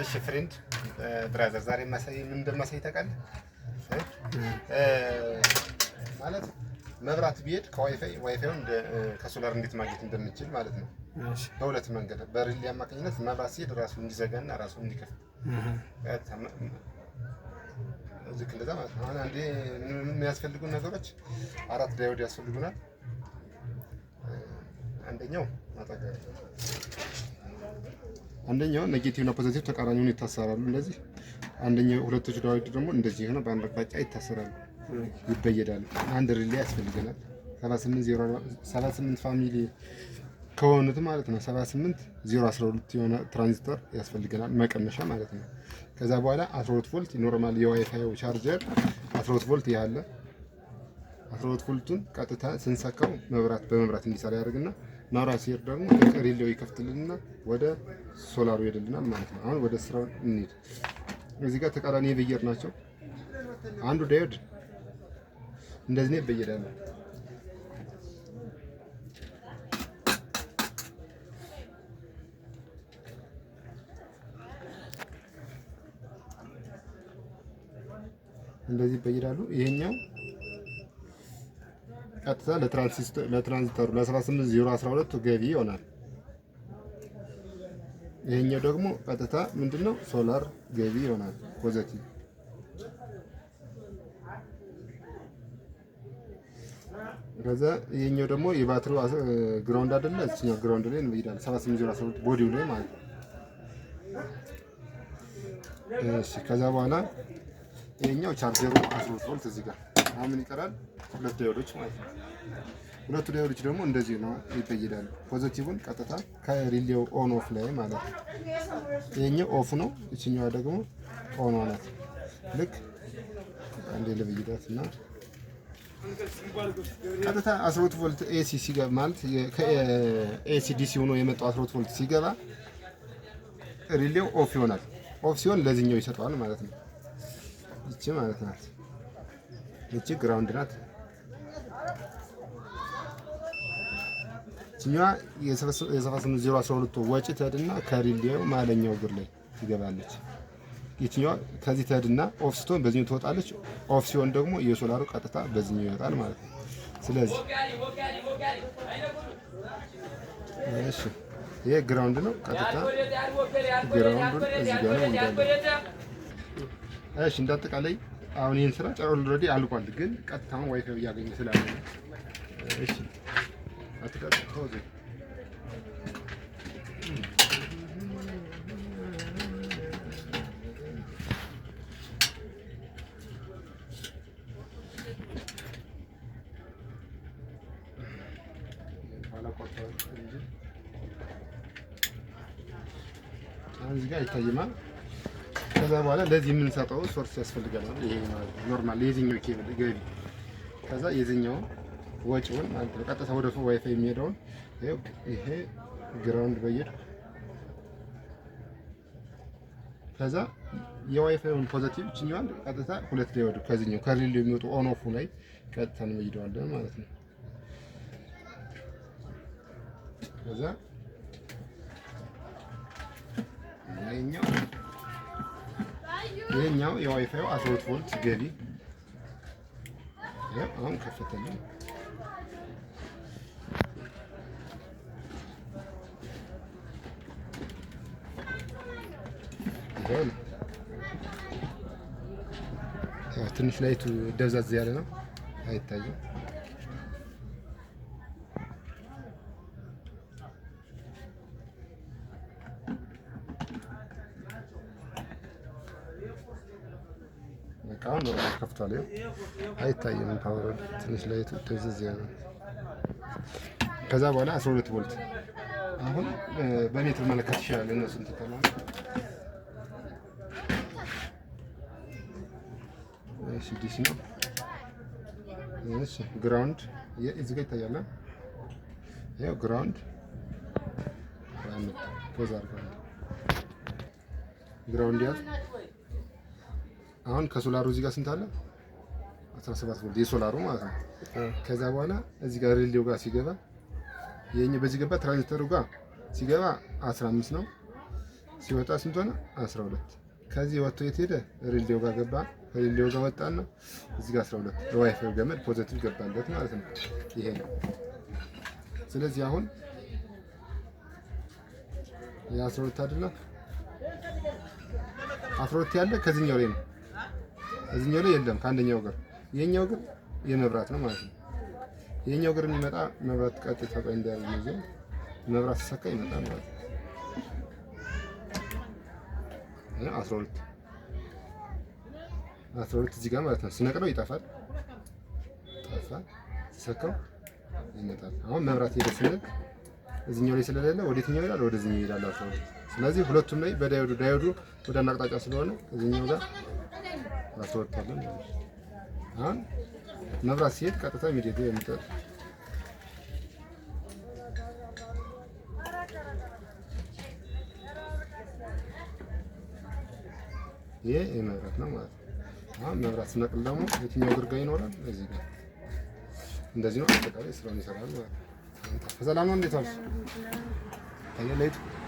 እሺ friend, brother፣ ዛሬ የማሳይ ምን እንደማሳይ ታውቃለህ? ማለት መብራት ቢሄድ ከ WiFi WiFi ውን ከ solar እንዴት ማግኘት እንደምንችል ማለት ነው። በሁለት መንገድ፣ በ relay አማካኝነት መብራት ሲሄድ ራሱ እንዲዘጋና ራሱ እንዲከፍት፣ ልክ እንደዛ ማለት ነው። አሁን አንዴ የሚያስፈልጉን ነገሮች አራት diode ያስፈልጉናል። አንደኛው ማጠገብ አንደኛው negative እና positive ተቃራኒውን ይታሰራሉ እንደዚህ። አንደኛው ሁለቶቹ diode ደግሞ እንደዚህ ሆነው በአንድ አቅጣጫ ይታሰራሉ፣ ይበየዳሉ። አንድ relay ያስፈልገናል። 78 family ከሆኑት ማለት ነው። 78012 የሆነ ትራንዚስተር ያስፈልገናል፣ መቀነሻ ማለት ነው። ከዛ በኋላ 12 ቮልት normal የ WiFi charger 12 ቮልት ያለ 12 ቮልቱን ቀጥታ ስንሰካው መብራት በመብራት እንዲሰራ ያደርግና መብራት ሲሄድ ደግሞ relay ው ይከፍትልንና ወደ ሶላሩ ይሄድልናል ማለት ነው። አሁን ወደ ስራው እንሂድ። እዚህ ጋር ተቃራኒ የበየድ ናቸው። አንዱ diode እንደዚህ ነው ይበየዳል። እንደዚህ ይበየዳሉ። ይሄኛው ቀጥታ ለትራንዚስተሩ ለ78012 ገቢ ይሆናል። ይሄኛው ደግሞ ቀጥታ ምንድነው ሶላር ገቢ ይሆናል positive። ከዛ ይሄኛው ደግሞ የባትሪው ground አይደለ? እዚህኛው ground ላይ እንበይዳለን 78012 body ው ላይ ማለት ነው። እሺ፣ ከዛ በኋላ ይሄኛው ቻርጀሩ 12 ቮልት እዚህ ጋር። አሁን ምን ይቀራል? ሁለት diode ኦች ማለት ነው። ሁለቱ diode ኦች ደግሞ እንደዚህ ነው ይበይዳሉ። positive ን ቀጥታ ከ relay ው on off ላይ ማለት ነው። ይሄኛው off ነው፣ እችኛዋ ደግሞ on ናት። ልክ አንዴ ልብይዳት እና ቀጥታ 12 ቮልት AC ሲገባ፣ ማለት ከ AC DC ሆኖ የመጣው 12 ቮልት ሲገባ relay ው off ይሆናል። Off ሲሆን ለዚህኛው ይሰጠዋል ማለት ነው። ይቺ ማለት ናት። ይቺ ground ናት። ይችኛዋ የ78012 ወጪ ትሄድና ከ relay ው ማለኛው እግር ላይ ትገባለች። ይችኛዋ ከዚህ ትሄድና off ስትሆን በዚህኛው ትወጣለች። Off ሲሆን ደግሞ የሶላሩ ቀጥታ በዚህኛው ይወጣል ማለት ነው። ስለዚህ እሺ፣ ይሄ ground ነው። ቀጥታ ground ኡን እዚህ ጋር ነው እንዳለ። እሺ፣ እንዳጠቃላይ አሁን ይህን ስራ already አልቋል፣ ግን ቀጥታውን ዋይፋይ እያገኘ ስላለ ነው። እሺ፣ አትቀጥ ተወዘ። ኋላ ቆርጠዋል እንጂ አሁን እዚህ ጋር አይታይማ። ከዛ በኋላ ለዚህ የምንሰጠው source ያስፈልገናል። ይሄ normal የዚህኛው ኬብል ገቢ፣ ከዛ የዚህኛው ወጪውን ማለት ነው። ቀጥታ ወደ ዋይፋይ የሚሄደውን ይሄ ground በየድ፣ ከዛ የ WiFi ውን positive እችኛዋን ቀጥታ ሁለት diode ከዚህኛው ከ relay የሚወጡ on off ኡ ላይ ቀጥታ እንበይደዋለን ማለት ነው። ከዛ ይሄኛው የዋይፋዩ 12 ቮልት ገቢ አሁን ከፈተልን። ትንሽ light ኡ ደብዛዝ ያለ ነው፣ አይታይም። በቃ አሁን normal ከፍቷል። አይታይም። Power ትንሽ light ኡ ደብዘዝ ያለ ነው። ከዛ በኋላ 12 ቮልት አሁን በሜትር መለካት ይችላል። እነሱን ትተናል። እሺ፣ DC ነው። እሺ፣ ground እዚህ ጋር ይታያል። ይኸው ground pause አድርገው ground ያዝ። አሁን ከሶላሩ እዚህ ጋር ስንት አለ? 17 ቮልት የሶላሩ ማለት ነው። ከዛ በኋላ እዚህ ጋር relay ው ጋር ሲገባ የኛ በዚህ ገባ፣ ትራንዚስተሩ ጋር ሲገባ 15 ነው። ሲወጣ ስንት ሆነ? 12። ከዚህ ወጥቶ የት ሄደ? Relay ው ጋር ገባ። ከ relay ው ጋር ወጣና እዚህ ጋር 12 ለዋይፋይ ገመድ positive ገባለት ማለት ነው። ይሄ ነው። ስለዚህ አሁን የ12 አይደለ? 12 ያለ ከዚህኛው ላይ ነው። እዚህኛው ላይ የለም ከአንደኛው እግር። ይሄኛው እግር የመብራት ነው ማለት ነው። ይሄኛው እግር የሚመጣ መብራት ቀጥታ ቆይ እንዳያዝ ነው። መብራት ሲሰካ ይመጣል ማለት ነው። ይሄ 12 12 እዚህ ጋር ማለት ነው። ስነቅለው ይጠፋል። ጠፋ። ሲሰካው ይመጣል። አሁን መብራት ሄደ ስንል እዚህኛው ላይ ስለሌለ ወደየትኛው ይሄዳል? ወደዚህኛው ይሄዳል 12። ስለዚህ ሁለቱም ላይ በ diode ኡ diode ኡ ወደ አንድ አቅጣጫ ስለሆነ እዚህኛው ጋር 12 አለ ማለት ነው። አሁን መብራት ሲሄድ ቀጥታ immediate የሚጠጥ ይሄ የመብራት ነው ማለት ነው። አሁን መብራት ስነቅል ደግሞ የትኛው እግር ጋር ይኖራል? እዚህ ጋር እንደዚህ ነው። አጠቃላይ ስራውን ይሰራል ማለት ነው። በሰላም ነው። እንዴት ዋልሽ? ታየ light ኡ